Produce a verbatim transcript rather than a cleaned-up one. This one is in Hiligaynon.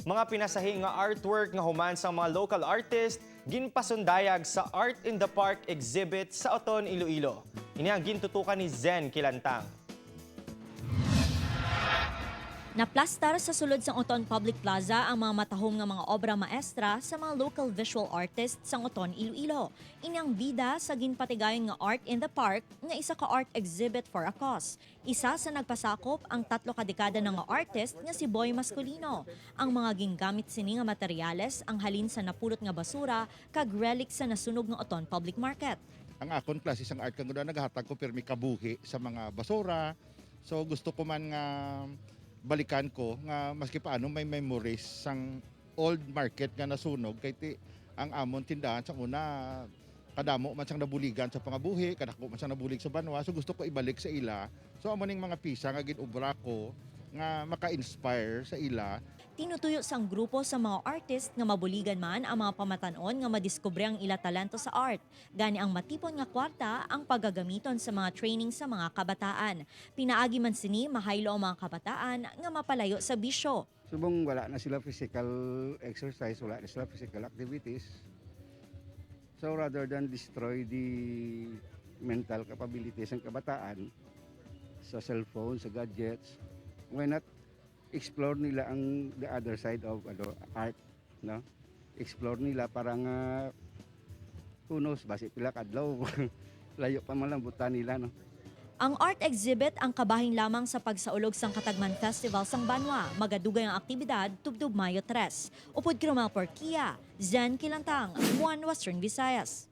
Mga pinasahi nga artwork nga human sang mga local artist ginpasundayag sa Art in the Park exhibit sa Oton, Iloilo. Ini ang gintutukan ni Zen Kilantang. Naplastar sa sulod sang Oton Public Plaza ang mga matahom nga mga obra maestra sa mga local visual artists sang Oton, Iloilo. Ini ang bida sa ginpatigayon nga Art in the Park nga isa ka art exhibit for a cause. Isa sa nagpasakop ang tatlo ka dekada na nga artist nga si Boy Masculino. Ang mga gingamit sini nga materyales ang halin sa napulot nga basura kag relic sa nasunog nga Oton Public Market. Ang akon klase sang art kang nagahatag ko pirmi kabuhi sa mga basura. So gusto ko man nga balikan ko nga maski paano may memories sang old market nga nasunog kay ti ang amon tindahan sa una kadamo man sang nabuligan sa pangabuhi, kadako man sang nabulig sa banwa. So gusto ko ibalik sa ila. So amo ning mga pisa nga ginubra ko nga maka-inspire sa ila. Tinutuyo sang grupo sa mga artist nga mabuligan man ang mga pamatan-on nga madiskubre ang ila talento sa art. Gani ang matipon nga kwarta ang pagagamiton sa mga training sa mga kabataan. Pinaagi man sini, mahaylo ang mga kabataan nga mapalayo sa bisyo. Subong wala na sila physical exercise, wala na sila physical activities. So rather than destroy the mental capabilities ng kabataan sa cellphone, sa gadgets, why not explore nila ang the other side of ano, art, no? Explore nila para nga who knows, basi pila kadlaw layo pa man lang buta nila, no? Ang art exhibit ang kabahin lamang sa pagsaulog sang Katagman Festival sang banwa. Magadugay ang aktibidad tubtob Mayo tres. Upod kay Romel Porquia, Zen Kilantang, One Western Visayas.